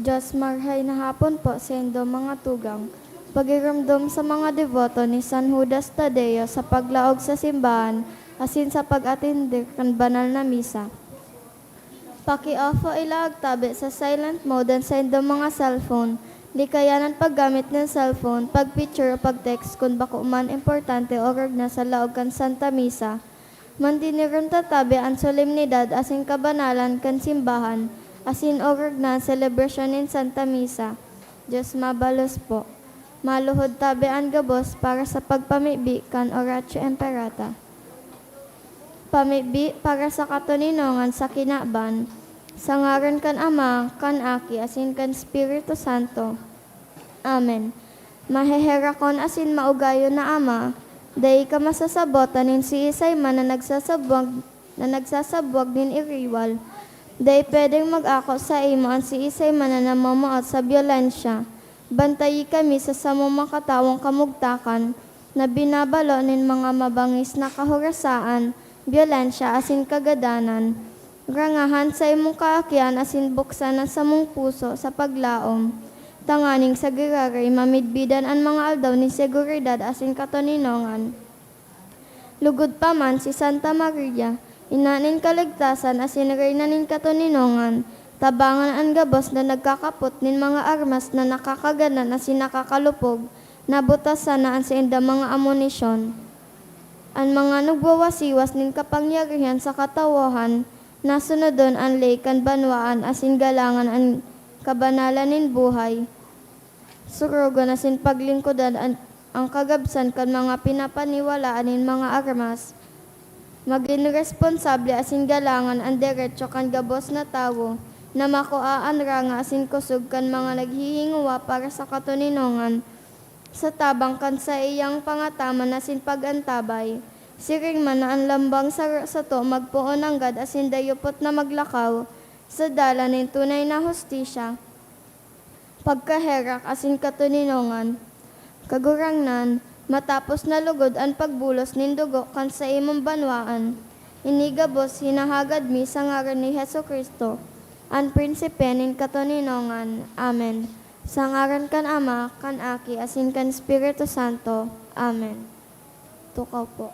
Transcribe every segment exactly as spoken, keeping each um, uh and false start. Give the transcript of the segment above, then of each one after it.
Diyos, marahay na hapon po saindo mga tugang. Pagiromdom sa mga deboto ni San Judas Tadeo sa paglaog sa simbahan asin sa pag-atender kan banal na misa. Pakiofo ilaog tabi sa silent mode an saindong mga cellphone. Likayan an paggamit nin cellphone, pag-picture o pag-text kun bako man importante o rugna sa laog kan Santa Misa. Mandiniron ta tabi an solemnidad asin kabanalan kan simbahan, asin orog na an selebrasyon nin Santa Misa. Diyos mabalos po. Maluhod tabi an gabos para sa pagpamibi kan Oratio Imperata. Pamibi para sa katoninongan sa kinaban, sa ngaran kan Ama, kan Aki, asin kan Espiritu Santo. Amen. Maheherakon asin maugayon na Ama, dai ka masasabotan nin siisay man na nagsasabwag, na nagsasabwag nin iriwal. Dai pwedeng mag-ako saimo an siisay man na namumuot sa byolensya. Bantayi kami sa samong makatawong kamugtakan na binabalo nin mga mabangis na kahorasaan, byolensya, asin kagadanan. Rangahan sa imong kaakian asin buksan an samong puso sa paglaom, tanganing sa giraray mamidbidan an mga aldaw nin seguridad asin katoninongan. Lugod pa man si Santa Maria, Ina nin Kaligtasan asin Reyna nin Katoninongan, tabangan an gabos na nagkakapot nin mga armas na nakakagadan asin nakakalupog, nabutas sana an saindang mga amunisyon. An mga nagwawasiwas nin kapangyarihan sa katawohan, nasunodon an ley kan banwaan asin galangan an kabanalan nin buhay. Surogon asin paglingkodan an, an kagabsan kan mga pinapaniwalaan nin mga armas. Magin responsable asin galangan an deretso kan gabos na tawo na makua an ranga asin kosog kan mga naghihingowa para sa katoninongan sa tabang kan saiyang pangataman asin pag-antabay. Siring man na an lambang saro sato magpoon nanggad asin dayupot na maglakaw sa dalan nin tunay na hustisya, pagkaherak asin katoninongan. Kagurangnan, matapos na lugod an pagbulos nin dugo kan saimong banwaan, ini gabos hinahagad mi sa ngaran ni Jesu-Cristo, an Prinsipe nin katoninongan. Amen. Sa ngaran kan Ama, kan Aki, asin kan Espiritu Santo. Amen. Tukaw po.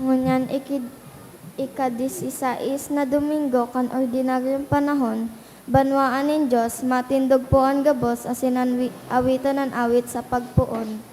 Ngunyan iki-, ikadisisais na Domingo kan ordinaryong panahon, banwaan nin Dios, matindog po an gabos asin an wi-, awiton an awit sa pagpoon.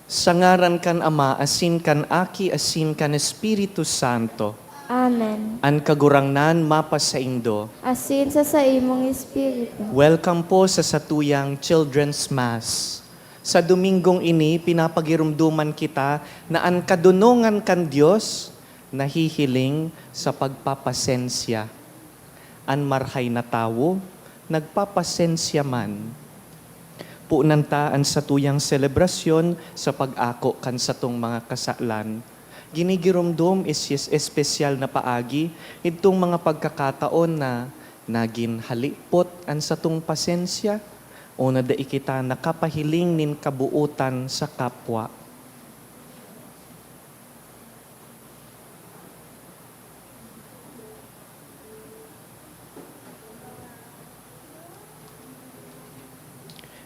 Sa ngaran kan Ama, asin kan Aki, asin kan Espiritu Santo. Amen. An Kagurangnan mapasaindo. Asin sa saimong espiritu. Welcome po sa satuyang Children's Mass. Sa Domingong ini, pinapagiromdoman kita na an kadonongan kan Dios nahihiling sa pagpapasensya. An marhay na tawo nagpapasensya man. Punan ta an satuyang selebrasyon sa pag-ako kan satong mga kasalan. Ginigiromdom is, is espesyal na paagi idtong mga pagkakataon na nagin halipot an satong pasensya o na dai kita nakapahiling nin kabootan sa kapwa.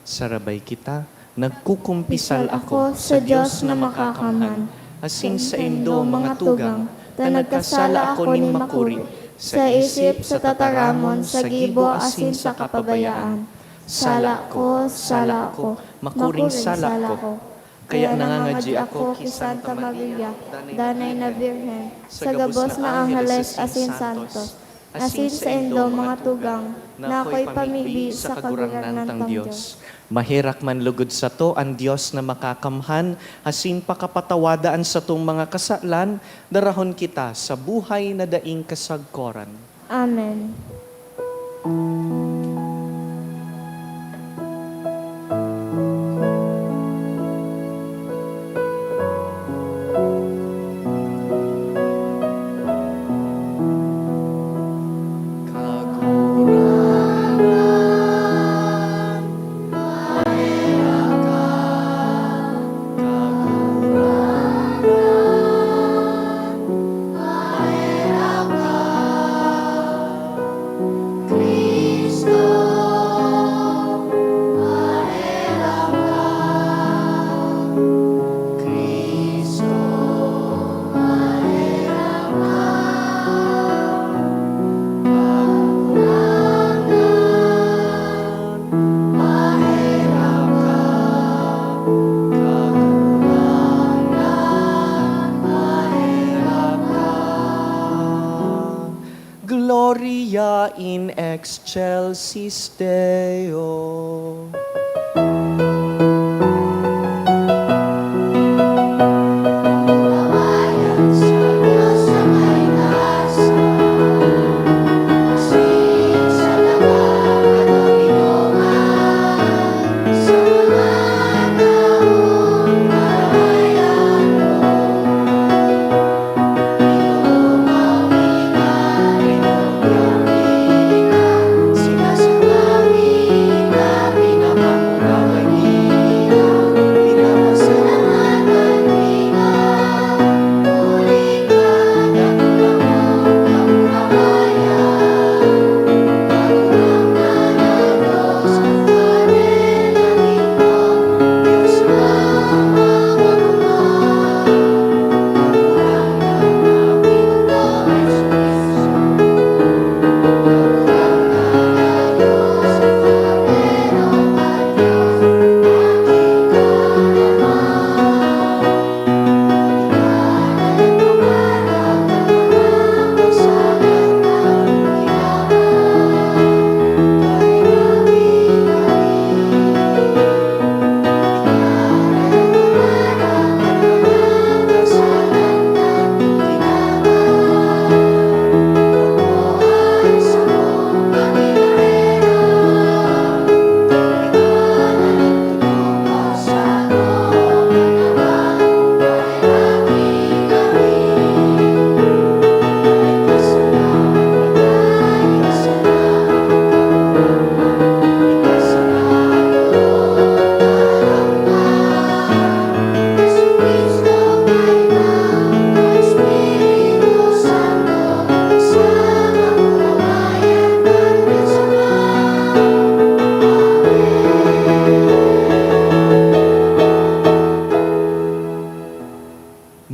Sarabay kita, nagkukumpisal ako sa Dios na makakamhan, asin saindo, mga tugang, ta nagkasala ako nin makuri, sa isip, sa tataramon, sa gibo, asin sa kapabayaan. Sala ko, sala ko, makuring sala ko. Kaya nangangadyi ako ki Santa Maria, Danay na Birhen, sa gabos na angheles asin santos, asin saindo, mga tugang, na ako'y pamibi sa Kagurangnan tang Dios. Maherak man lugod sato an Dios na makakamhan, asin pakapatawada an satong mga kasalan, darahon kita sa buhay na daing kasagkoran. Amen. Gloria in excelsis Deo.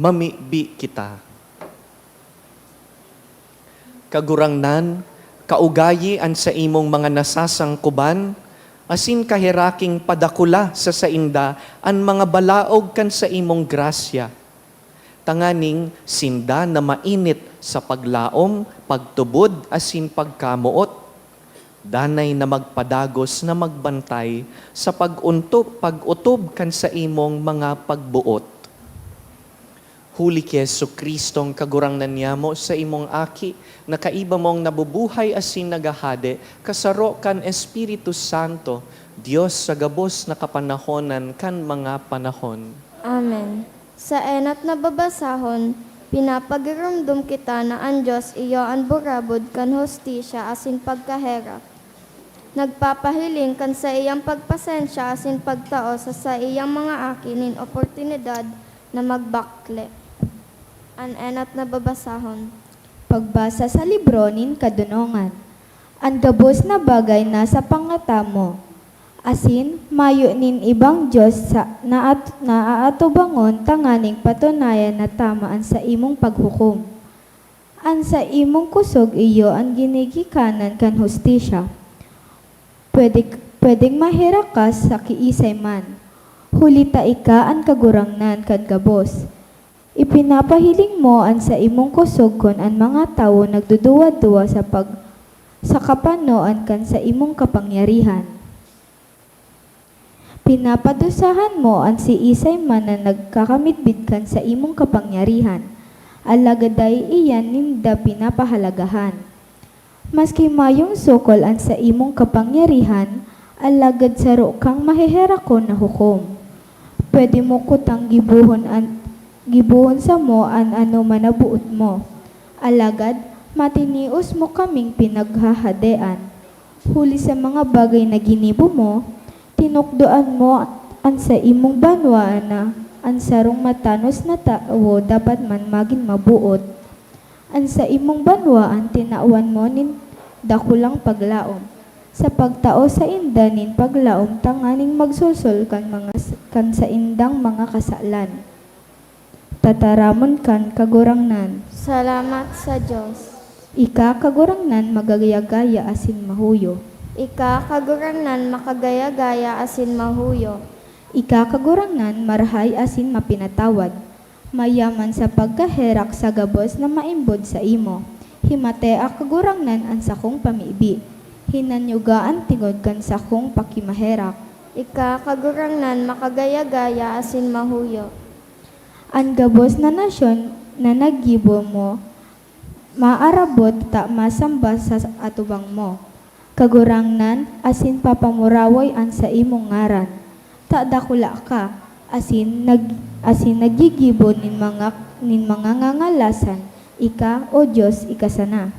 Mamibi kita. Kagurangnan, kaugayi an saimong mga nasasangkuban, asin kaheraking padakula sa sainda an mga balaog kan saimong grasya, tanganing sinda na mainit sa paglaom, pagtubod, asin pagkamoot, danay na magpadagos na magbantay sa pag-unto-, pag-otob kan saimong mga pagboot. Huli ki Jesu-Cristong Kagurangnan niyamo, saimong Aki, na kaiba mong nabubuhay asin naghahade, kasaro kan Espiritu Santo, Dios sa gabos na kapanahonan kan mga panahon. Amen. Sa enot na babasahon, pinapagiromdom kita na an Dios iyo an burabod kan hustisya asin pagkaherak. Nagpapahiling kan saiyang pagpasensya asin pagtao sa saiyang mga aki nin oportunidad na magbakle. An enot na babasahon. Pagbasa sa libro nin Kadonongan. An gabos na bagay nasa pangata mo, asin mayo nin ibang dios sa, na at-, na aatubangon tanganing patunayan na tama an saimong paghukom. An saimong kusog iyo an ginigikanan kan hustisya. Pwede, pwedeng maherak ka sa kiisay man, huli ta ika an Kagurangnan kan gabos. Ipinapahiling mo an saimong kusog kun an mga tawo nagduduwa-duwa sa pag-, sa kapanoan kan saimong kapangyarihan. Pinapadusahan mo an siisay man na nagkakamidbid kan saimong kapangyarihan, alagad dai iyan ninda pinapahalagahan. Maski mayong sukol an saimong kapangyarihan, alagad saro kang maheherakon na hukom. Pwede mo kutang gibohon an, gibohon samo an anoman na boot mo, alagad matinios mo kaming pinaghahadean. Huli sa mga bagay na ginibo mo, tinukdoan mo an saimong banwaan na an sarong matanos na tawo dapat man magin maboot. An saimong banwaan tinawan mo nin dakulang paglaom, sa pagtao sainda nin paglaom tanganing magsolsol kan mga s-, kan saindang mga kasalan. Tataramon kan Kagurangnan. Salamat sa Dios. Ika, Kagurangnan, magagaya-gaya asin mahuyo. Ika, Kagurangnan, makagaya-gaya asin mahuyo. Ika, Kagurangnan, marahay asin mapinatawad, mayaman sa pagkaherak sa gabos na maimbod saimo. Himatea, Kagurangnan, an sakong pamibi, hinanyuga an tingog kan sakong pakimaherak. Ika, Kagurangnan, makagaya-gaya asin mahuyo. An gabos na nasyon na naggibo mo, maarabot ta masamba sa atubang mo, Kagurangnan, asin papamurawoy an saimong ngaran. Ta dakula ka, asin nag-, asin naggigibo nin mga, nin mga ngangalasan, ika, O Dios, ika sana.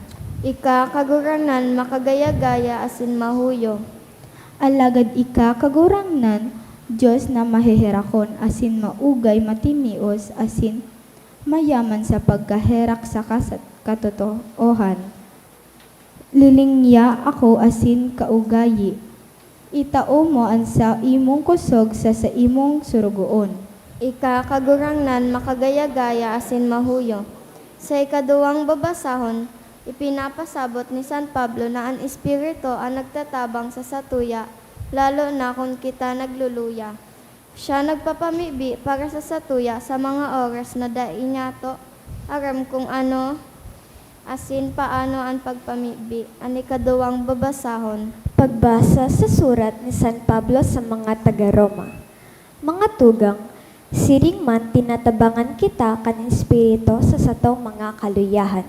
Ika, Kagurangnan, makagaya-gaya asin mahuyo. Alagad ika, Kagurangnan, Dios na maheherakon asin maugay, matinios asin mayaman sa pagkaherak saka sa katotoohan. Lilingya ako asin kaugayi. Itao mo an saimong kusog sa saimong sorogoon. Ika, Kagurangnan, makagaya-gaya asin mahuyo. Sa ikaduwang babasahon, ipinapasabot ni San Pablo na an Espiritu an nagtatabang sa satuya, lalo na kun kita nagluluya. Siya nagpapamibi para sa satuya sa mga oras na dai nyato aram kung ano asin paano an pagpamibi. An ikaduwang babasahon. Pagbasa sa surat ni San Pablo sa mga taga Roma. Mga tugang, siring man tinatabangan kita kan Espiritu sa satong mga kaluyahan.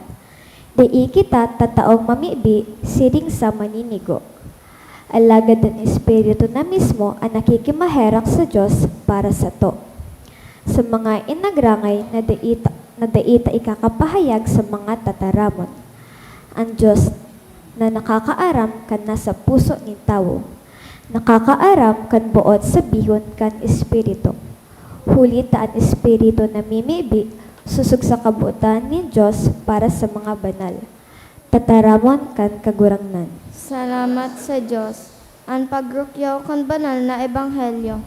Dai kita tataong mamibi siring sa maninigo. Alagad an Espiritu na mismo an nakikimaherak sa Dios para sato, sa mga inagrangay na dai ta, na dai ta ikakapahayag sa mga tataramon. An Dios na nakakaaram kan nasa puso nin tawo, nakakaaram kan boot sabihon kan Espiritu. Huli ta an Espiritu namimibi sosog sa kabotan nin Dios para sa mga banal. Tataramon kan Kagurangnan. Salamat sa Dios. An pagrukyaw kan banal na ebanghelyo.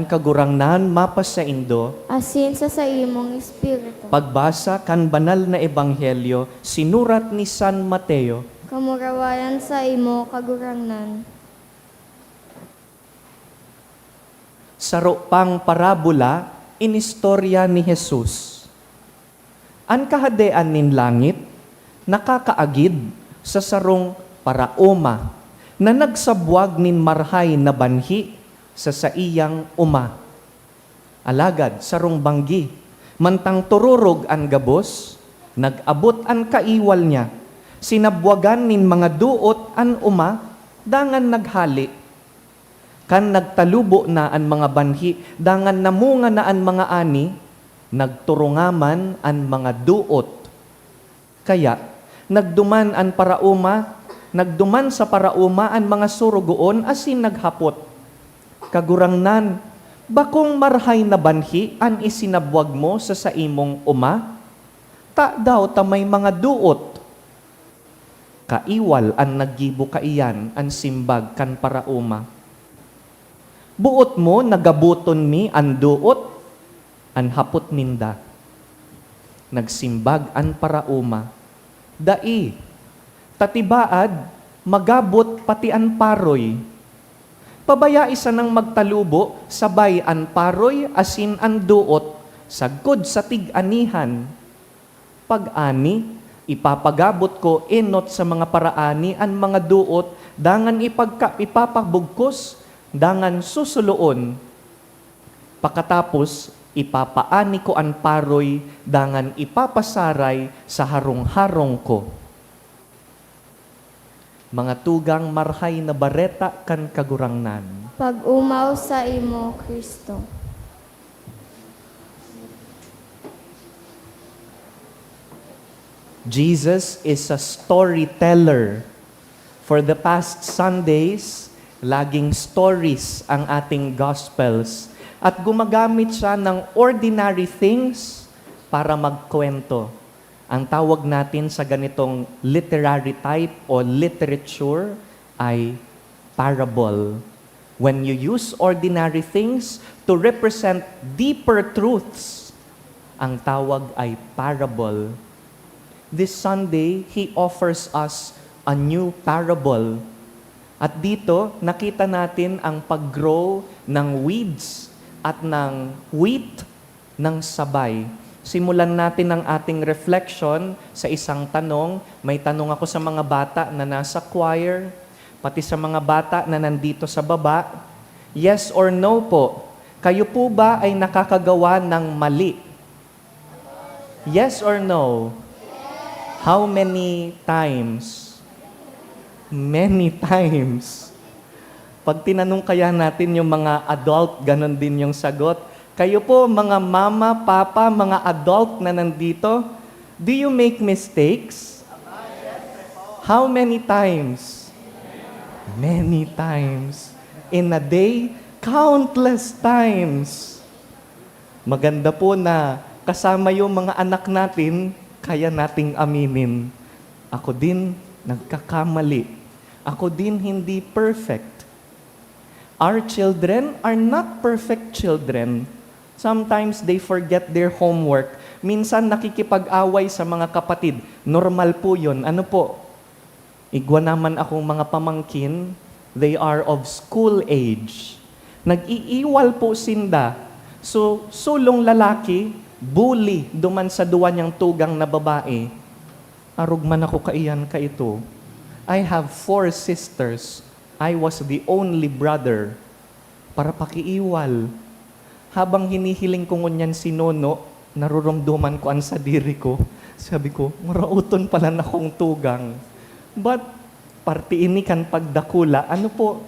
Kagurangnan mapasaindo. Asin sa saimong espiritu. Pagbasa kan Banal na Ebanghelyo sinurat ni San Mateo. Kamurawayan saimo, Kagurangnan. Saro pang parabola, inistorya ni Jesus. An Kahadean nin langit nakakaagid sa sarong paraoma na nagsabwag nin marhay na banhi sa saiyang oma. Alagad sarong banggi, mantang tururog an gabos, nag-abot an kaiwal niya. Sinabwagan nin mga doot an oma, dangan naghale. Kan nagtalubo na an mga banhi, dangan namunga na an mga ani, nagturungaman an mga doot. Kaya, nagduman an paraoma, nagduman sa paraoma an mga sorogoon asin naghapot, "Kagurangnan, bakong marhay na banhi an isinabwag mo sa saimong oma? Tadaw ta may mga doot?" Kaiwal an naggibo kaiyan, an simbag kan paraoma. "Boot mo na gaboton mi an doot?" an hapot ninda. Nagsimbag an paraoma, "Dai, ta tibaad magabot pati an paroy. Pabayai sanang magtalubo sabay an paroy asin an doot sagkod sa tig-anihan. Pag-ani, ipapagabot ko enot sa mga paraani an mga doot, dangan ipagka-, ipapabugkos, dangan susuloon. Pakatapos, ipapaani ko an paroy, dangan ipapasaray sa harong-harong ko." Mga tugang, Marhay na Bareta kan Kagurangnan. Pag-omaw saimo, Cristo. Jesus is a storyteller. For the past Sundays, laging stories ang ating Gospels. At gumagamit siya ng ordinary things para magkwento. Ang tawag natin sa ganitong literary type o literature ay parable. When you use ordinary things to represent deeper truths, ang tawag ay parable. This Sunday, he offers us a new parable. At dito, nakita natin ang pag-grow ng weeds at ng wheat ng sabay. Simulan natin ang ating reflection sa isang tanong. May tanong ako sa mga bata na nasa choir, pati sa mga bata na nandito sa baba. Yes or no po? Kayo po ba ay nakakagawa ng mali? Yes or no? How many times? Many times. Pag tinanong kaya natin yung mga adult, ganon din yung sagot. Kayo po, mga mama, papa, mga adult na nandito, do you make mistakes? How many times? Many times. In a day, countless times. Maganda po na kasama yung mga anak natin, kaya nating aminin, "Ako din, nagkakamali. Ako din hindi perfect." Our children are not perfect children. Sometimes they forget their homework. Minsan nakikipag-away sa mga kapatid. Normal po yun. Ano po? Igwa naman akong mga pamangkin, they are of school age. Nag-iiwal po sinda. So, sulong lalaki, bully duman sa duwa niyang tugang na babae. Arog man ako kaiyan kaito. I have four sisters. I was the only brother. Para pakiiwal. Habang hinihiling ko ngunyan si Nono, naruromdoman ko an sadiri ko. Sabi ko, "Maraoton pala na akong tugang." But, parte ini kan pagdakula. Ano po,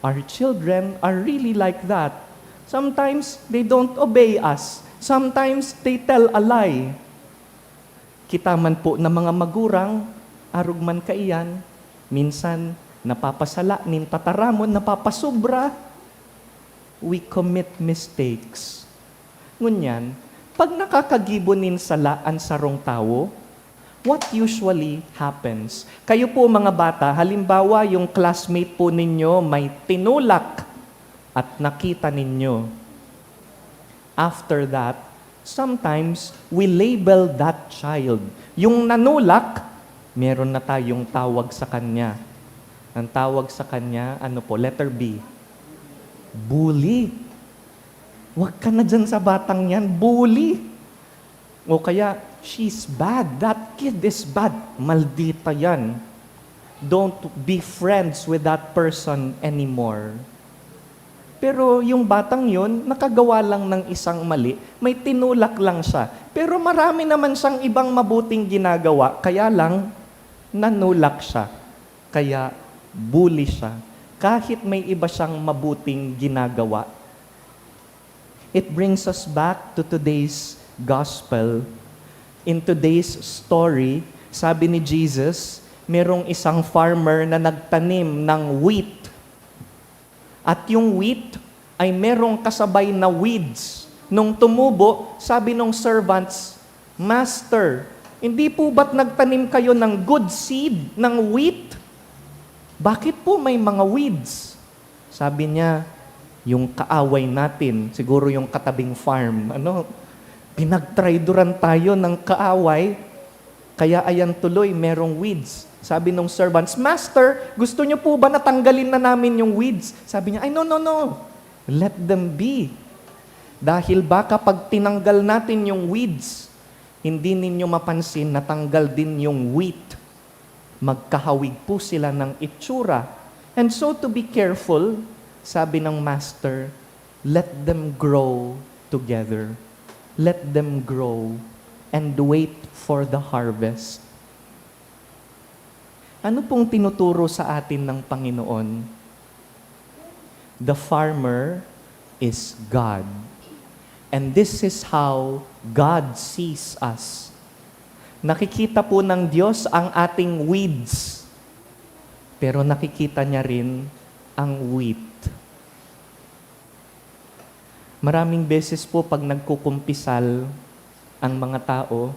our children are really like that. Sometimes, they don't obey us. Sometimes, they tell a lie. Kita man po na mga magurang, arog man kaiyan, minsan napapasala nin tataramon, napapasubra. We commit mistakes. Ngunyan, pag nakakagibo nin sala an sarong tawo, what usually happens? Kayo po, mga bata, halimbawa, yung classmate po ninyo may tinulak at nakita ninyo. After that, sometimes we label that child. Yung nanulak, meron na tayong tawag sa kanya. Ang tawag sa kanya, ano po, letter B, bully. Huwag ka na dyan sa batang yan, bully. O kaya, she's bad, that kid is bad, maldita yan. Don't be friends with that person anymore. Pero yung batang yun, nakagawa lang ng isang mali, may tinulak lang siya. Pero marami naman siyang ibang mabuting ginagawa, kaya lang, nanulak siya. Kaya, bully siya. Kahit may iba siyang mabuting ginagawa. It brings us back to today's gospel. In today's story, sabi ni Jesus, merong isang farmer na nagtanim ng wheat. At yung wheat ay merong kasabay na weeds. Nung tumubo, sabi nung servants, "Master, hindi po ba't nagtanim kayo ng good seed, ng wheat? Bakit po may mga weeds?" Sabi niya, "Yung kaaway natin, siguro yung katabing farm, ano, pinagtrayduran tayo ng kaaway, kaya ayan tuloy, merong weeds." Sabi nung servants, "Master, gusto niyo po ba natanggalin na namin yung weeds?" Sabi niya, "Ay, no, no, no. Let them be. Dahil baka pag tinanggal natin yung weeds, hindi ninyo mapansin natanggal din yung wheat. Magkahawig po sila ng itsura. And so to be careful," sabi ng master, "let them grow together. Let them grow and wait for the harvest." Ano pong tinuturo sa atin ng Panginoon? The farmer is God. And this is how God sees us. Nakikita po ng Diyos ang ating weeds, pero nakikita niya rin ang wheat. Maraming beses po pag nagkukumpisal ang mga tao,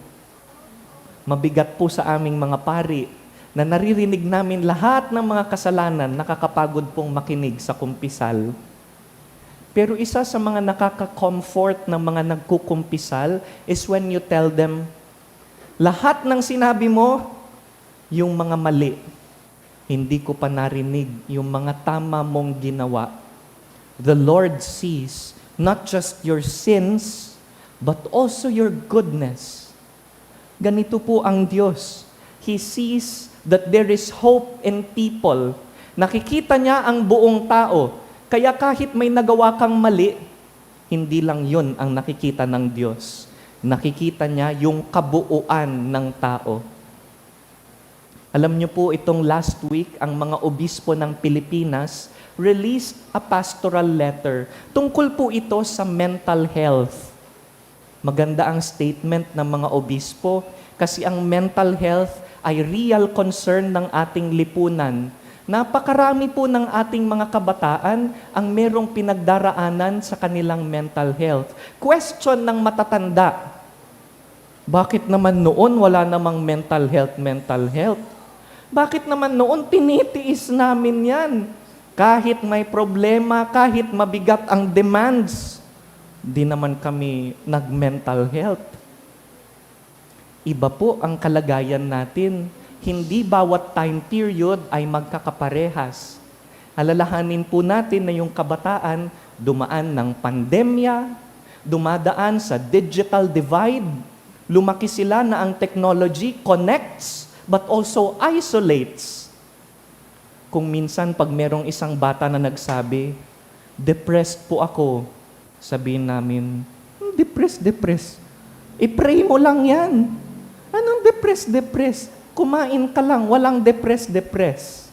mabigat po sa aming mga pari na naririnig namin lahat ng mga kasalanan, nakakapagod pong makinig sa kumpisal. Pero isa sa mga nakaka-comfort ng mga nagkukumpisal is when you tell them, "Lahat ng sinabi mo, yung mga mali. Hindi ko pa narinig yung mga tama mong ginawa." The Lord sees not just your sins, but also your goodness. Ganito po ang Diyos. He sees that there is hope in people. Nakikita niya ang buong tao. Kaya kahit may nagawa kang mali, hindi lang yun ang nakikita ng Diyos. Nakikita niya yung kabuuan ng tao. Alam niyo po, itong last week, ang mga obispo ng Pilipinas released a pastoral letter. Tungkol po ito sa mental health. Maganda ang statement ng mga obispo kasi ang mental health ay real concern ng ating lipunan. Napakarami po ng ating mga kabataan ang merong pinagdaraanan sa kanilang mental health. Question ng matatanda, "Bakit naman noon wala namang mental health, mental health? Bakit naman noon tinitiis namin yan? Kahit may problema, kahit mabigat ang demands, di naman kami nag-mental health." Iba po ang kalagayan natin. Hindi bawat time period ay magkakaparehas. Alalahanin po natin na yung kabataan dumaan ng pandemya, dumadaan sa digital divide. Lumaki sila na ang technology connects but also isolates. Kung minsan, pag merong isang bata na nagsabi, "Depressed po ako," sabihin namin, "Hmm, depressed, depressed. I-pray mo lang yan. Anong depressed, depressed? Kumain ka lang, walang depressed, depressed."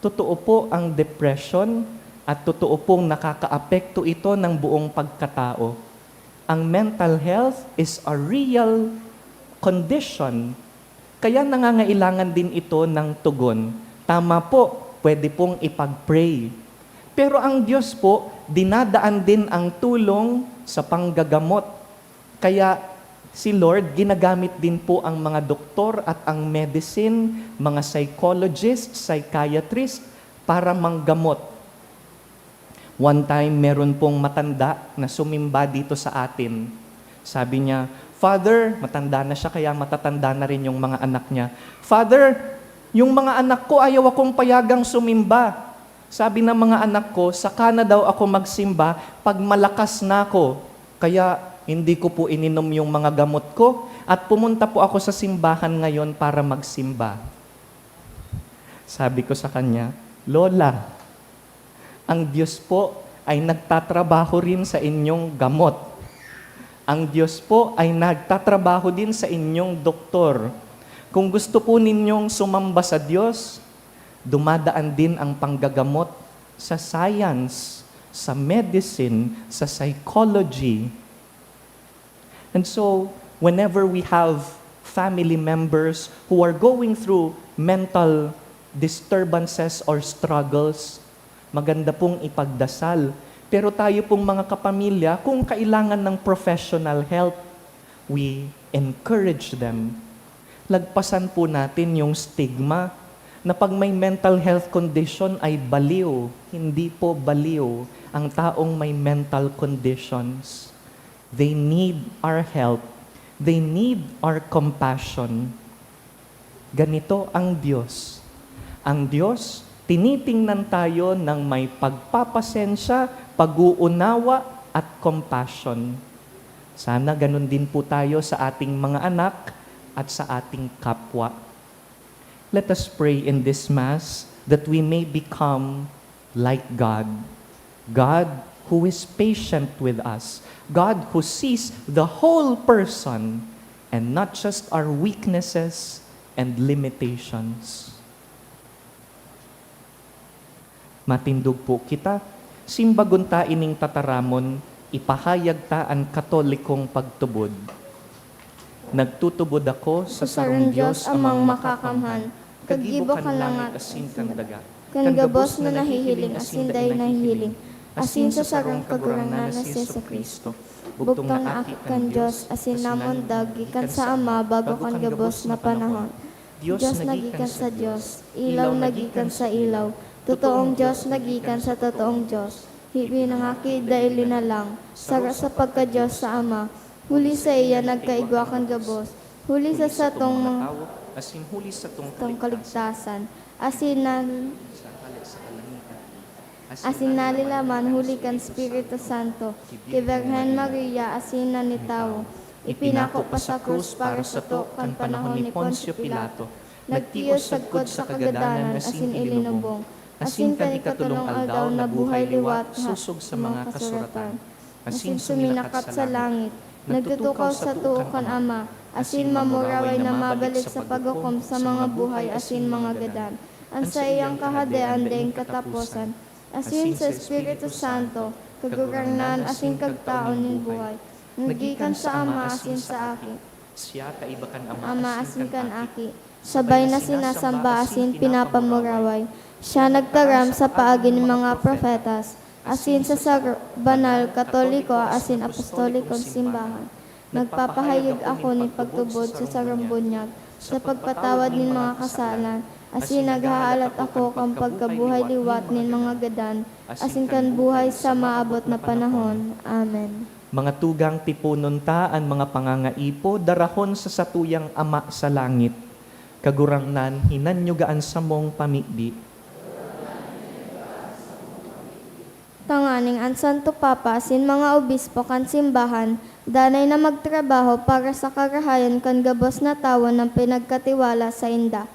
Totoo po ang depression at totoo pong nakakaapekto ito ng buong pagkatao. Ang mental health is a real condition, kaya nangangailangan din ito ng tugon. Tama po, pwede pong ipag-pray. Pero ang Diyos po, dinadaan din ang tulong sa panggagamot. Kaya si Lord, ginagamit din po ang mga doktor at ang medicine, mga psychologist, psychiatrist, para manggamot. One time, meron pong matanda na sumimba dito sa atin. Sabi niya, "Father," matanda na siya kaya matatanda na rin yung mga anak niya, "Father, yung mga anak ko ayaw akong payagang sumimba. Sabi ng mga anak ko, saka na daw ako magsimba pag malakas na ako. Kaya hindi ko po ininom yung mga gamot ko at pumunta po ako sa simbahan ngayon para magsimba." Sabi ko sa kanya, "Lola, ang Diyos po ay nagtatrabaho rin sa inyong gamot. Ang Diyos po ay nagtatrabaho din sa inyong doktor. Kung gusto po ninyong sumamba sa Diyos, dumadaan din ang panggagamot sa science, sa medicine, sa psychology." And so, whenever we have family members who are going through mental disturbances or struggles, maganda pong ipagdasal. Pero tayo pong mga kapamilya, kung kailangan ng professional help, we encourage them. Lagpasan po natin yung stigma na pag may mental health condition ay baliw. Hindi po baliw ang taong may mental conditions. They need our help. They need our compassion. Ganito ang Diyos. Ang Diyos, tinitingnan tayo ng may pagpapasensya, pag-uunawa, at compassion. Sana ganun din po tayo sa ating mga anak at sa ating kapwa. Let us pray in this Mass that we may become like God. God who is patient with us. God who sees the whole person and not just our weaknesses and limitations. Matindog po kita. Simbagon ta ining tataramon, ipahayag ta an Katolikong pagtubod. Nagtutubod ako sa sarong Dios Amang Makakamhan, kagibo kan langit asin kan daga, kan gabos na nahihiling asin dai nahihiling, asin sa sarong Kagurangnan na si Jesu-Cristo, bugtong na Aki kan Dios, asin namundag gikan sa Ama bago kan gabos na panahon. Dios na gikan sa Dios, ilaw na gikan sa ilaw, totoong Dios na gikan sa totoong Dios. Hibi nangaki, dai linalang, saro sa pagka-Dios sa Ama, huli saiya nagkaigwa kan gabos, huli sa satong mga tawo, asin huli satong kaligtasan, asin nan-, asin nalilaman huli kan Espiritu Santo, ki Birhen Maria asin na nitawo. Ipinako pa sa krus para sato kan panahon ni Poncio Pilato. Nagtios sagkod sa kagadanan asin ilinubong, asin kan ikatolong aldaw nabuhay liwat sosog sa mga kasuratan, asin suminakat sa langit, nagtutukaw sa too kan Ama, asin mamuraway na mabalik sa paghukom sa mga buhay asin mga gadan. An saiyang Kahadean daing kataposan, asin sa Espiritu Santo, Kagurangnan asin Kagtaon nin buhay, na gikan sa Ama asin sa Aki. Siya kaiba kan Ama asin kan Aki, sabay na sinasamba asin pinapamuraway. Siya nagtaram sa paagi nin mga propetas, asin sa saro, banal, katoliko asin apostolikong simbahan. Nagpapahayag ako nin pagtubod sa sarong bunyag, sa pagpatawad nin mga kasalan, asin naghahalat ako kan pagkabuhay liwat nin mga gadan, asin kan buhay sa maabot na panahon. Amen. Mga tugang, tiponon ta an mga pangangaipo darahon sa satuyang Ama sa langit. Kagurangnan, hinanyuga an samong pamibi. Tanganing an Santo Papa asin mga obispo kan simbahan danay na magtrabaho para sa karahayan kan gabos na tawo na pinagkatiwala sainda.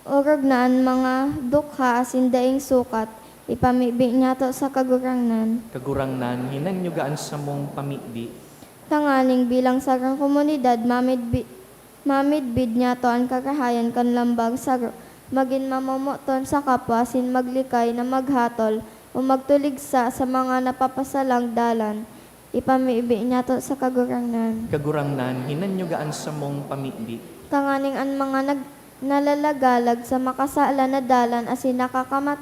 Orog na an mga dukha asin daing sukat, ipamibi niyato sa Kagurangnan. Kagurangnan, hinanyuga an samong pamibi. Tanganing bilang sarong komunidad, mamidbi-, mamidbid niyato an karahayan kan lambang saro, magin mamomoton sa kapwa asin maglikay na maghatol o magtuligsa sa mga napapasalang dalan. Ipamibi niyato sa Kagurangnan. Kagurangnan, hinanyuga an samong pamibi. Tanganing an mga nag-, nalalagalag sa makasalan na dalan asin nakakamat-,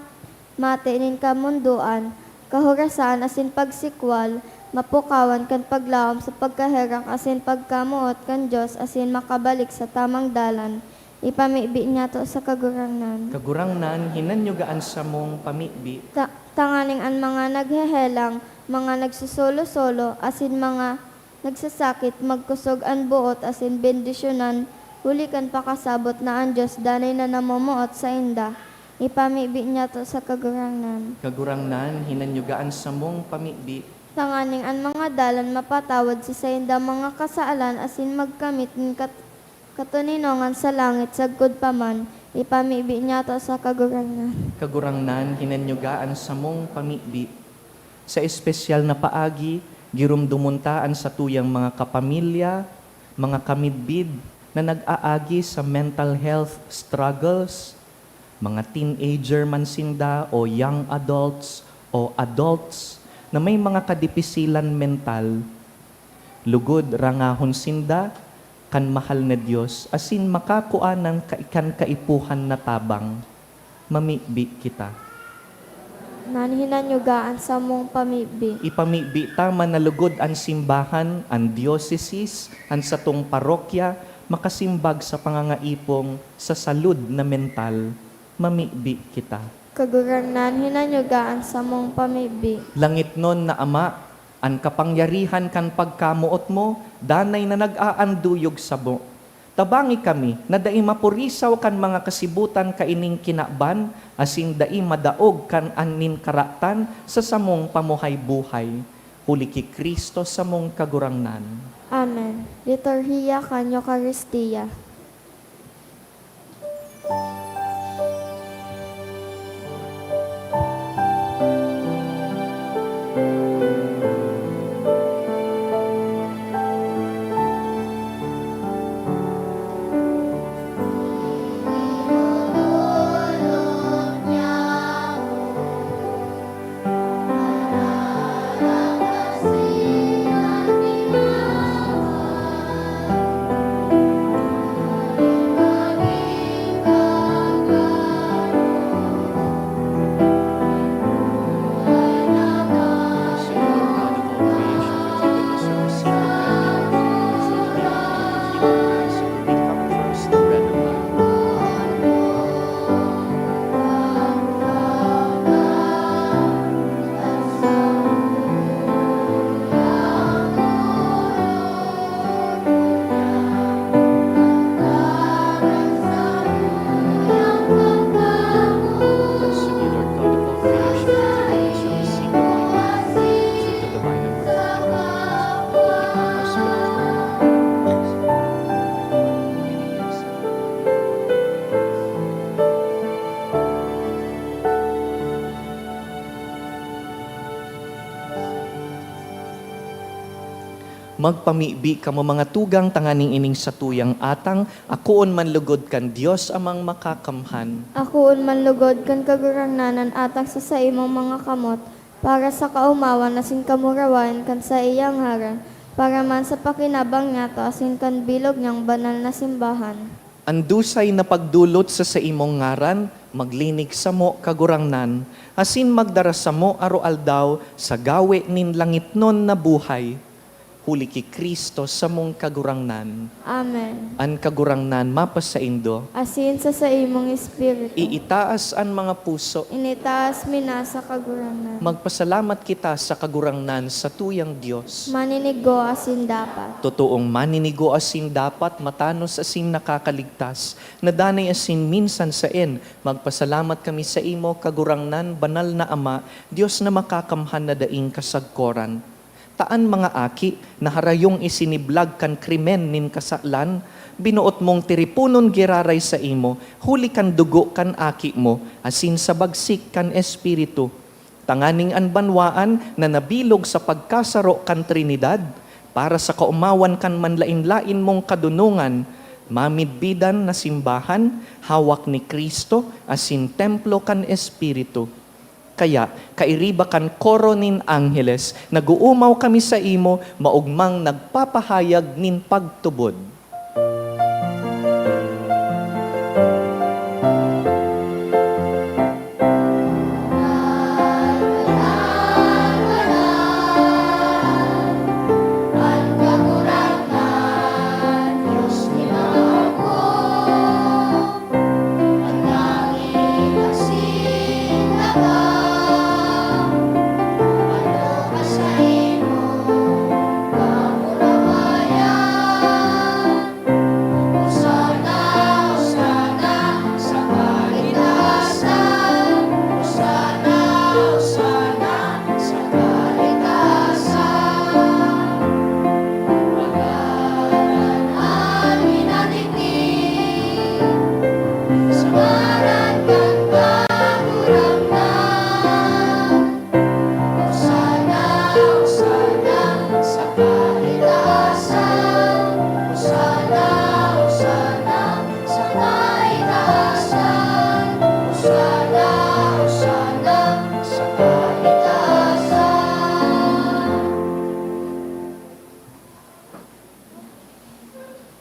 mati nin kamondoan, kahurasan asin pagsikwal, mapukawan kan paglaom sa pagkaherak asin pagkamoot kan Dios asin makabalik sa tamang dalan. Ipamibi niyato sa Kagurangnan. Kagurangnan, hinanyuga an samong pamibi. Ta-, Tanganing an mga naghehelang, mga nagsusolo-solo, asin mga nagsasakit, magkosog an boot asin bendisyonan, huli kan pakasabot na an Dios danay na namomoot sainda. Ipamibi niyato sa Kagurangnan. Kagurangnan, hinanyuga an samong pamibi. Tanganing an mga dalan mapatawad sa saindang mga kasalan asin magkamit nin kat-, katoninongan sa langit sagkod pa man, ipamibi niyato sa Kagurangnan. Kagurangnan, hinanyuga an samong pamibi. Sa espesyal na paagi, giromdomon ta an satuyang mga kapamilya, mga kamidbid na nag-aagi sa mental health struggles, mga teenager man sinda o young adults o adults na may mga kadipisilan mental. Lugod rangahon sinda kan mahal na Dios asin makakua kan ka-, kan kaipuhan na tabang. Mamibi kita. Nanhinanyuga an samong pamibi. Ipamibi ta man na lugod an simbahan, an dioceses, an satong parokya, makasimbag sa pangangaipong sa salud na mental. Mamibi kita. Kagurangnan, hinanyuga an samong pamibi. Langitnon na Ama, an kapangyarihan kan pagkamoot mo danay na nag-aanduyog samo. Tabangi kami na dai mapurisaw kan mga kasibutan kaining kinaban, asin dai madaog kan an nin karatan sa samong pamuhay-buhay. Huli ki Cristo samong Kagurangnan. Amen. Liturhiya kan Eukaristia. Magpamibi kamo, mga tugang, tanganing ining satuyang atang akoon man lugod kan Dios Amang Makakamhan. Akoon man lugod kan Kagurangnan an atang sa saimong mga kamot, para sa kaomawan asin kamurawayan kan saiyang ngaran, para man sa pakinabang niyato asin kan bilog niyang banal na simbahan. An dusay na pagdolot sa saimong ngaran, maglinig samo, Kagurangnan, asin magdara samo aroaldaw sa gawe nin langitnon na buhay. Huli ki Cristo, samong Kagurangnan. Amen. An Kagurangnan mapasaindo. Asin sa saimong espiritu. Iitaas an mga puso. Initaas mi na sa Kagurangnan. Magpasalamat kita sa Kagurangnan, satuyang Dios. Maninigo asin dapat. Totoong maninigo asin dapat, matanos asin nakakaligtas, na danay asin minsan saen, magpasalamat kami saimo, Kagurangnan, banal na Ama, Dios na makakamhan na daing kasagkoran. Ta an mga aki na harayong isiniblag kan krimen nin kasalan, binoot mong tiriponon giraray saimo, huli kan dugo kan Aki mo, asin sa bagsik kan Espiritu. Tanganing an banwaan na nabilog sa pagkasaro kan Trinidad, para sa kaomawan kan manlaen-laen mong kadonongan, mamidbidan na simbahan, hawak ni Cristo, asin templo kan Espiritu. Kaya, kairiba kan koro nin angheles, nag-oomaw kami saimo, maogmang nagpapahayag nin pagtubod.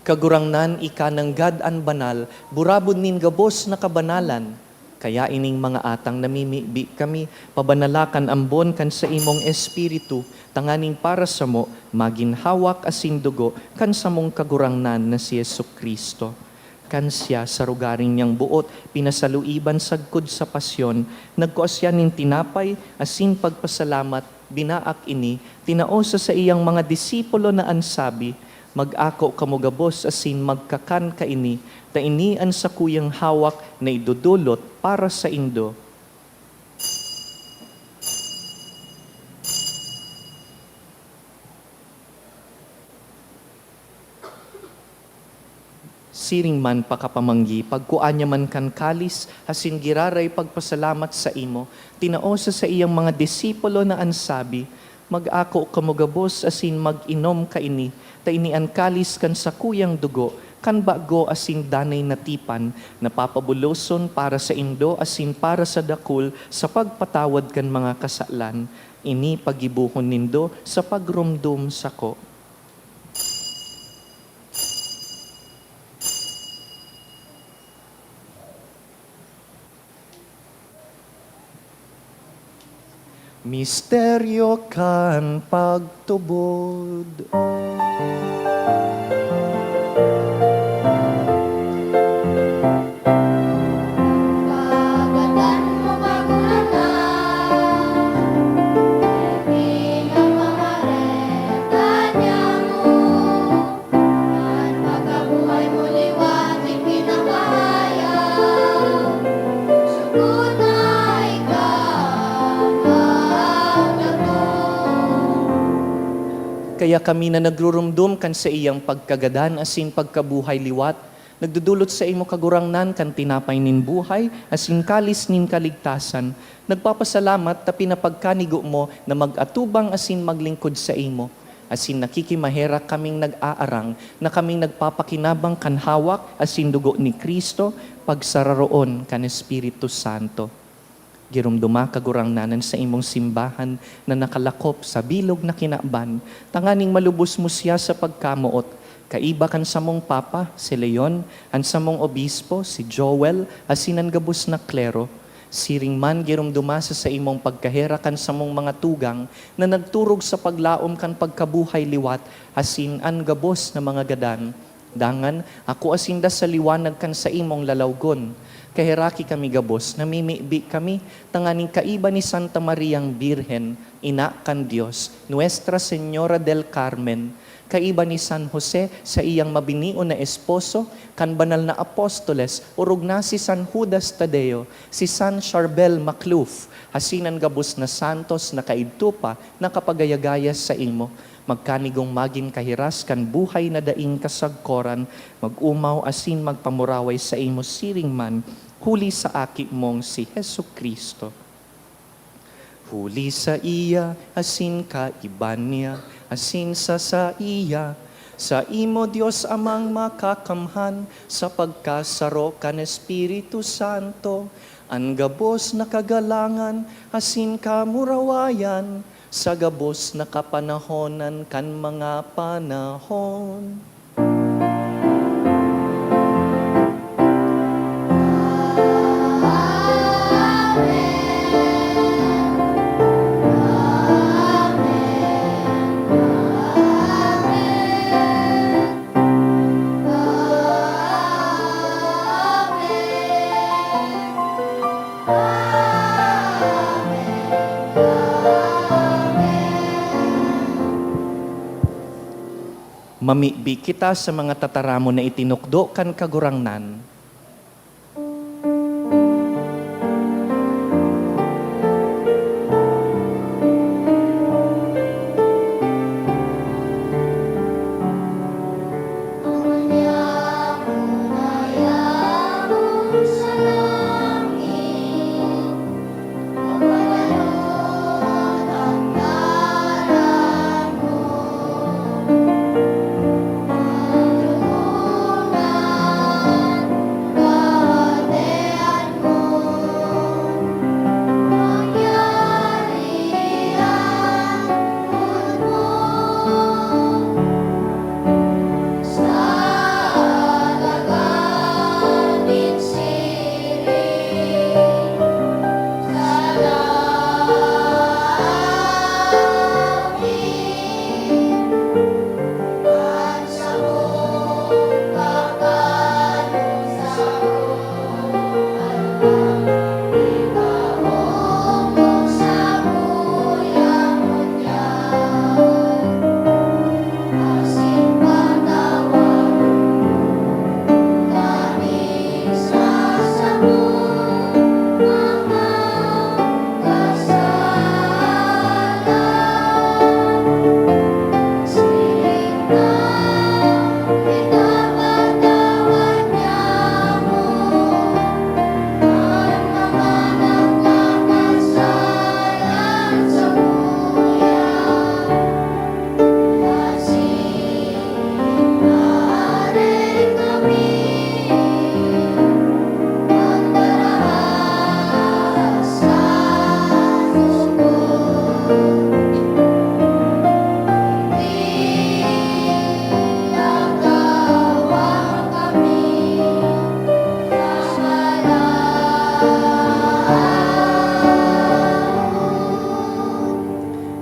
Kagurangnan, ika nanggad an banal, burabod nin gabos na kabanalan. Kaya ining mga atang namimibi kami, pabanala kan ambon kan saimong Espiritu, tanganing para samo magin hawak asin dugo kan samong Kagurangnan na si Jesu-Cristo. Kan siya, sa rogaring niyang boot, pinasaluiban sagkod sa pasyon, nagkua siya nin tinapay asin pagpasalamat, binaak ini, tinao sa saiyang mga disipulo na an sabi, "Mag-ako kamo gabos asin magkakan kaini, ta ini an sakuyang hawak na idodolot para saindo." Siring man pakapamanggi, pagkua niya man kan kalis, asin giraray pagpasalamat saimo, tinao sa saiyang mga disipulo na an sabi, "Mag-ako kamo gabos asin mag-inom kaini, ta ini an kalis kan sakuyang dugo, kan bago asin danay na tipan, na papabuloson para saindo asin para sa dakul sa pagpatawad kan mga kasalan. Ini paggibohon nindo sa pagromdom sako." Misteryo kan pagtubod. Pagadan mo, Kagurangnan, ipinapamareka niya mo. An pagkabuhay mo liwat ipinapahayag, sugod na ikaw ang nagtubod. Kaya kami na nagrurumdom kan saiyang pagkagadan asin pagkabuhay liwat, nagdodolot saimo, Kagurangnan, kan tinapay nin buhay asin kalis nin kaligtasan, nagpapasalamat ta pinapagkanigo mo na mag-atubang asin maglingkod saimo. Asin nakikimaherak kaming nag-aarang na kaming nagpapakinabang kan hawak asin dugo ni Cristo, pagsararoon kan Espiritu Santo. Giromdoma, Kagurangnan, an saimong simbahan na nakalakop sa bilog na kinaban, tanganing malubos mo siya sa pagkamoot, kaiba kan samong Papa, si Leon, an samong Obispo, si Joel, asin an gabos na klero. Siring man, giromdoma sa saimong pagkaherak an samong mga tugang na nagturog sa paglaom kan pagkabuhay liwat asin an gabos na mga gadan. Dangan, akua sinda sa liwanag kan saimong lalawgon. Kaheraki kami gabos, namimibi kami, tanganing kaiba ni Santa Mariang Birhen, Ina kan Dios, Nuestra Señora del Carmen, kaiba ni San Jose, saiyang mabinion na esposo, kan banal na apostoles, orog na si San Judas Tadeo, si San Charbel Makhlouf, asin an gabos na santos na kaidto pa nakapagayagaya saimo. Magkanigong magin kahiras kan buhay na daing kasagkoran, mag-omaw asin magpamuraway saimo siring man, huli sa Aki mong si Jesu-Cristo. Huli saiya, asin kaiba niya, asin sa saiya, saimo, Dios Amang Makakamhan, sa pagkasaro kan Espiritu Santo, an gabos na kagalangan asin kamurawayan, sa gabos na kapanahonan kan mga panahon. Mamibi kita sa mga tataramon na itinukdo kan Kagurangnan.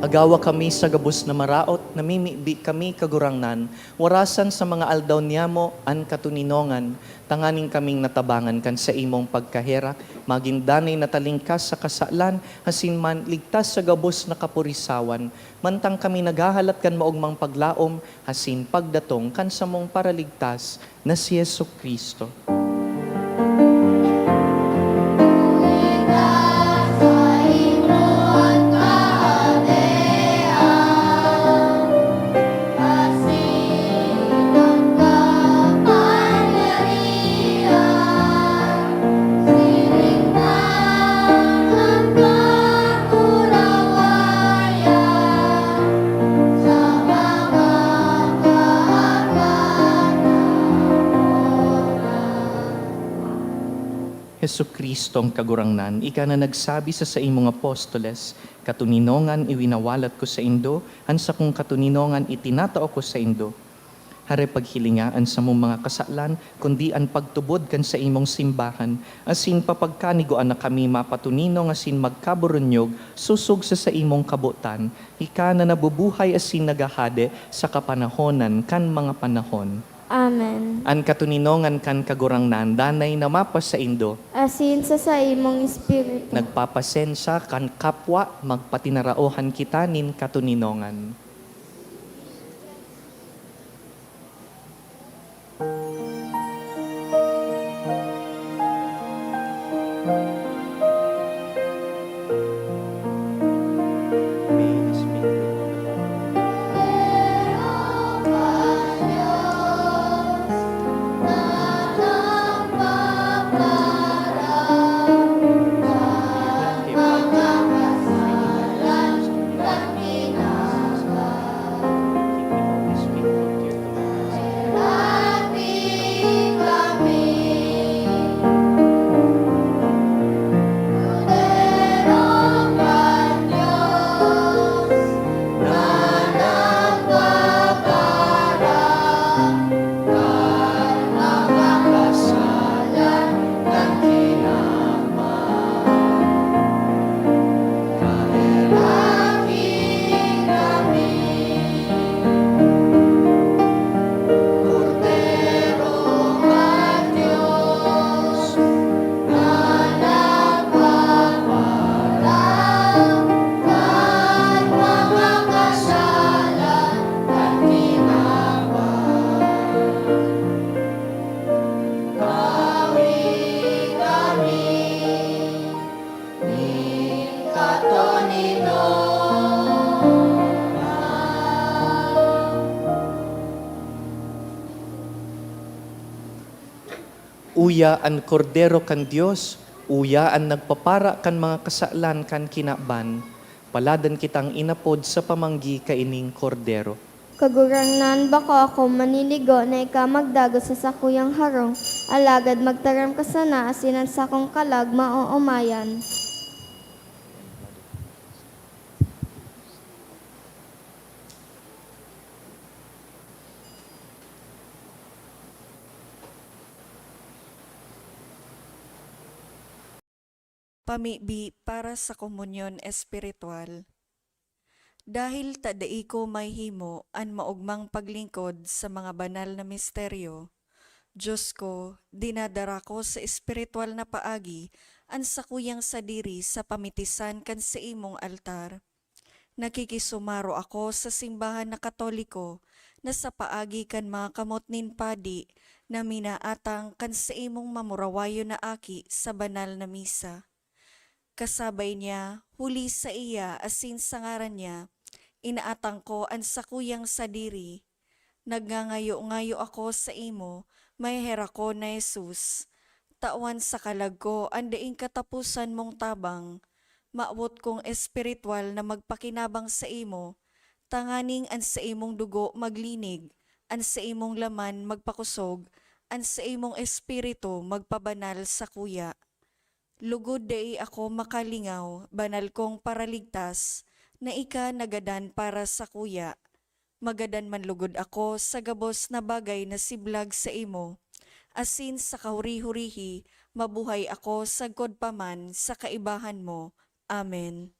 Gawa kami sa gabos na maraot, namimibi kami, Kagurangnan, warasan sa mga aldaw niyamo an katoninongan, tanganing kaming natabangan kan saimong pagkahera, magin danay na talingkas sa kasalan, asin man ligtas sa gabos na kapurisawan, mantang kami naghahalat kan maogmang paglaom asin pagdatong kan samong Paraligtas na si Jesu-Cristo. Jesu-Cristong Kagurangnan, ika na nagsabi sa saimong apostoles, "Katoninongan iwinawalat ko saindo, an sakong katoninongan itinatao ko saindo." Hare paghilinga an samong mga kasalan, kundi an pagtubod kan saimong simbahan, asin papagkanigoan na kami mapatoninong asin magkaburunyog sosog sa saimong kabotan, ika na nabubuhay asin naghahade sa kapanahonan kan mga panahon. Amen. An katoninongan kan Kagurangnan danay na mapasaindo. Asin sa saimong espiritu. Nagpapasensya kan kapwa, magpatinaraohan kita nin katoninongan. Uya an Kordero kan Dios, uya an nagpapara kan mga kasalan kan kinaban. Paladan kitang inapod sa pamanggi kaining Kordero. Kagurangnan, bako ako maninigo na ika magdagos sa sakuyang harong, alagad magtaram ka sana asin an sakong kalag maoomayan. Pamibi para sa komunyon espiritual. Dahil ta dai ko mahihimo an maogmang paglingkod sa mga banal na misteryo, Dios ko, dinadara ko sa espiritual na paagi an sakuyang sadiri sa pamitisan kan saimong altar. Nakikisumaro ako sa simbahan na Katoliko na sa paagi kan mga kamot nin padi na minaatang kan saimong mamurawayon na aki sa banal na misa. Kasabay niya, huli saiya asin sa ngaran niya, inaatang ko an sakuyang sadiri. Nagngangayo-ngayo ako saimo, maheherakon na Jesus. Tawan sa kalag ko an daing kataposan mong tabang. Mawot kong espiritual na magpakinabang saimo, tanganing an saimong dugo maglinig, an saimong laman magpakosog, an saimong espiritu magpabanal sakuya. Lugod dai ako makalingaw, banal kong Paraligtas, na ika nagadan para sakuya. Magadan man lugod ako sa gabos na bagay na siblag saimo, asin sa kahuri-hurihi mabuhay ako sagkod pa man sa kaibahan mo. Amen.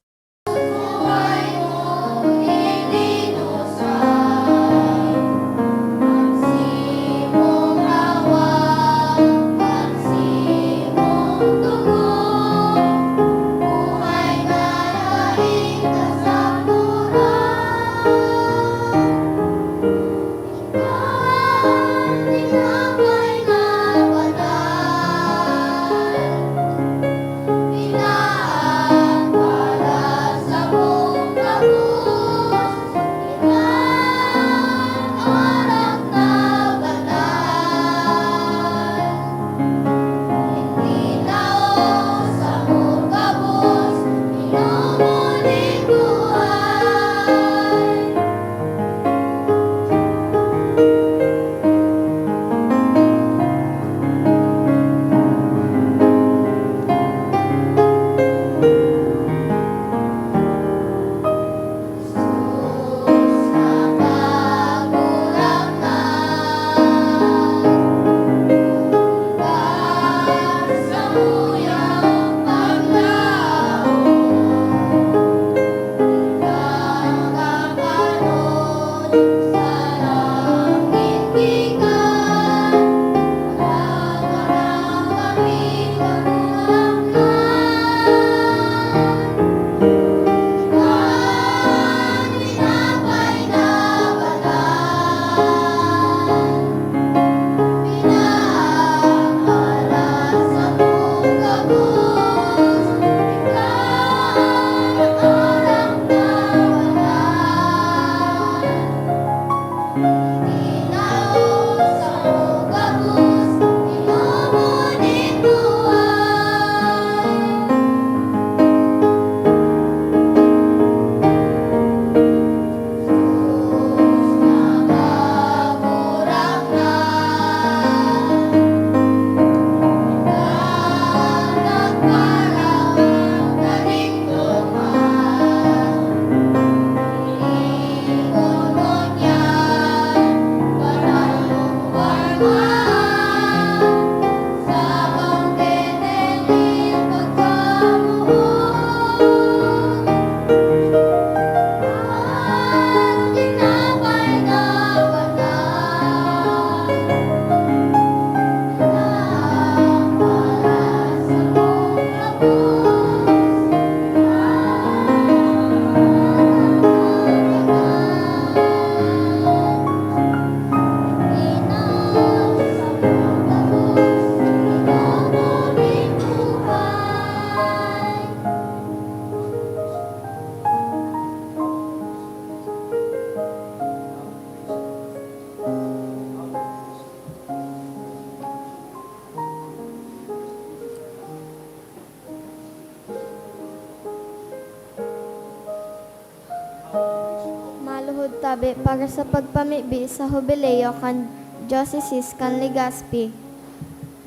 Maluhod tabi para sa pagpamibi sa Hubileo kan Diocese kan Legazpi.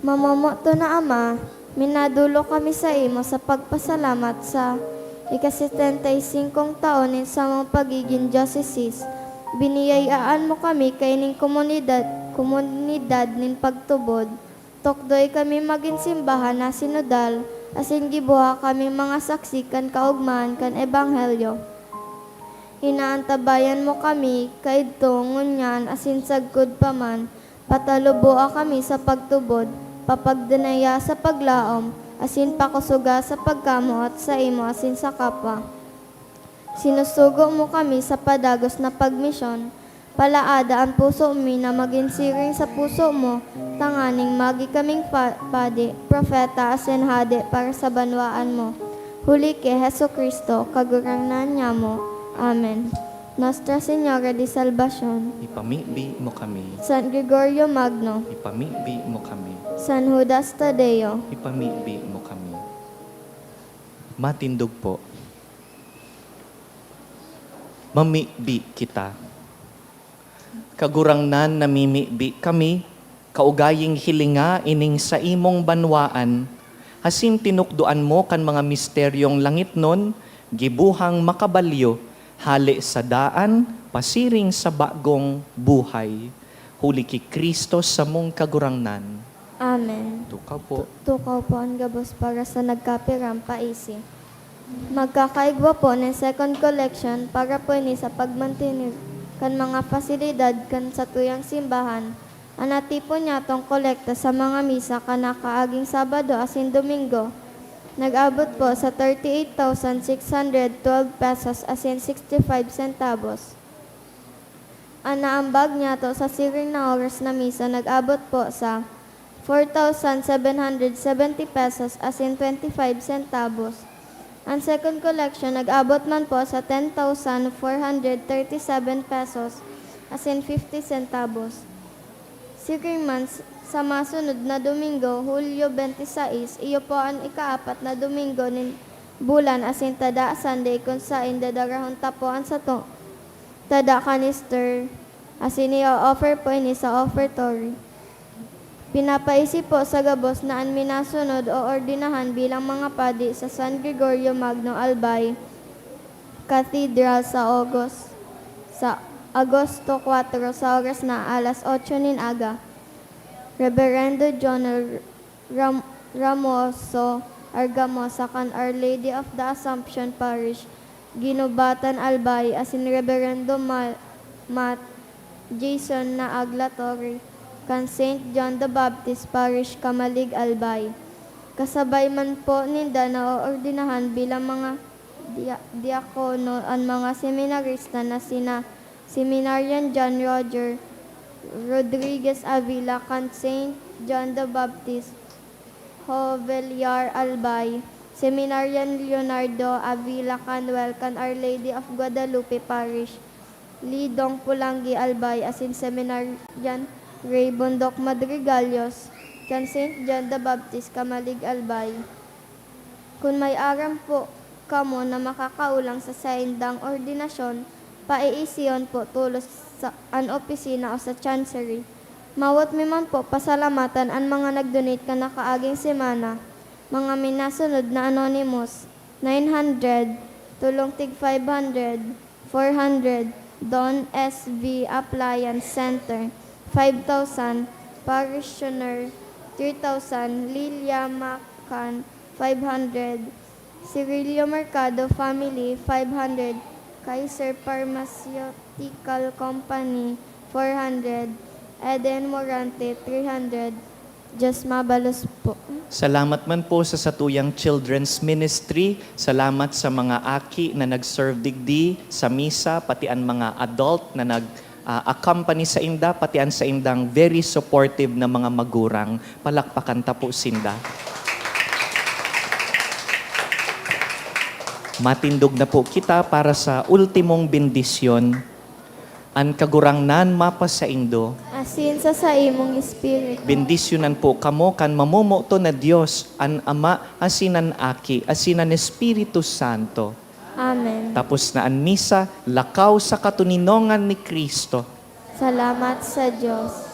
Mamomoto na Ama, minadolo kami saimo sa pagpasalamat sa ika-setenta y singkong taon nin samong pagigin diocese. Biniyayaan mo kami kaining komunidad, komunidad nin pagtubod. Tukdoy kami magin simbahan na sinodal, asin gibuha kaming mga saksi kan kaogmahan kan Ebanghelyo. Inaantabayan mo kami kaidto, ngunyan, asin sagkod pa man, pataluboa kami sa pagtubod, papagdanaya sa paglaom, asin pakosoga sa pagkamoot saimo asin sa kapwa. Sinusugo mo kami sa padagos na pagmisyon. Palaada an puso mi na magin siring sa puso mo, tanganing magi kaming pa-, padi, propeta, asin hade para sa banwaan mo. Huli ki Jesu-Cristo, Kagurangnan nyamo. Amen. Nuestra Señora de Salvacion. Ipamibi mo kami. San Gregorio Magno. Ipamibi mo kami. San Judas Tadeo. Ipamibi mo kami. Matindog po. Mamibi kita. Kagurangnan, namimibi kami, kaugaying hilinga ining saimong banwaan, asin tinukdoan mo kan mga misteryong langitnon, gibuhang makabalyo, hale sa daan, pasiring sa bagong buhay. Huli ki Cristo samong Kagurangnan. Amen. Tukaw po. Tu-, tukaw po an gabos para sa nagkapirang paisi. Magkakaigwa po nin second collection para po ini sa pagmantener kan mga pasilidad kan satuyang simbahan. An natipon niyatong kolekta sa mga misa kan nakaaging Sabado asin Domingo nag-abot po sa thirty-eight thousand six hundred twelve pesos asin sixty-five centavos. An naambag niyato sa siring na oras na misa nag-abot po sa four thousand seven hundred seventy pesos asin twenty-five centavos. An second collection nag-abot man po sa ten thousand four hundred thirty-seven pesos asin fifty centavos. Siring man, s- sa masunod na Domingo, Hulyo twenty-six, iyo po an ikaapat na Domingo nin bulan asin tada Sunday kun saen dadarahon ta po an sato tada kanister, asin i-o-offer po ini sa offertory. Pinapaisip po sa gabos na an minasunod o ordinahan bilang mga padi sa San Gregorio Magno Albay Cathedral sa Ogos, sa Agosto kuwatro sa oras na alas otso nin aga. Reberendo John Ram-, Ramoso Argamosa kan Our Lady of the Assumption Parish, Guinobatan, Albay, asin Reberendo Ma-, Mat Jason Naag Latorre kan Saint John the Baptist Parish, Camalig, Albay. Kasabay man po ninda naoordinahan bilang mga dia-, diakono an mga seminarista na sina Seminarian John Roger Rodriguez Avila kan Saint John the Baptist, Jovellar, Albay, Seminarian Leonardo Avila Canwell kan Our Lady of Guadalupe Parish, Lidong Polangui, Albay, asin Seminarian Ray Bundok Madrigalios kan Saint John the Baptist, Camalig, Albay. Kun may aram po kamo na makakaolang sa saindang ordinasyon, paiisihon po tolos sa an opisina o sa chancery. Mawot mi man po pasalamatan an mga nag-donate kan nakaaging semana. Mga minasunod na anonymous, nine hundred, tulong tig five hundred, four hundred, Don S V Appliance Center, five thousand, Parishioner, three thousand, Lilia Macan, five hundred, Cirillo Mercado Family, five hundred, Kaiser Pharmaceutical Company, four hundred, Eden Morante, three hundred. Diyos mabalos po. Salamat man po sa satuyang children's ministry. Salamat sa mga aki na nag-serve digdi sa misa, pati an mga adult na nag, ah, accompany sainda, pati an saindang very supportive na mga magurang. Palakpakan ta po sinda. Matindog na po kita para sa ultimong bendisyon. An Kagurangnan mapasaindo. Asin sa saimong espiritu. Bendisyonan po kamo kan mamomoton na Dios, an Ama, asin an Aki, asin an Espiritu Santo. Amen. Tapos na an misa, lakaw sa katoninongan ni Cristo. Salamat sa Dios.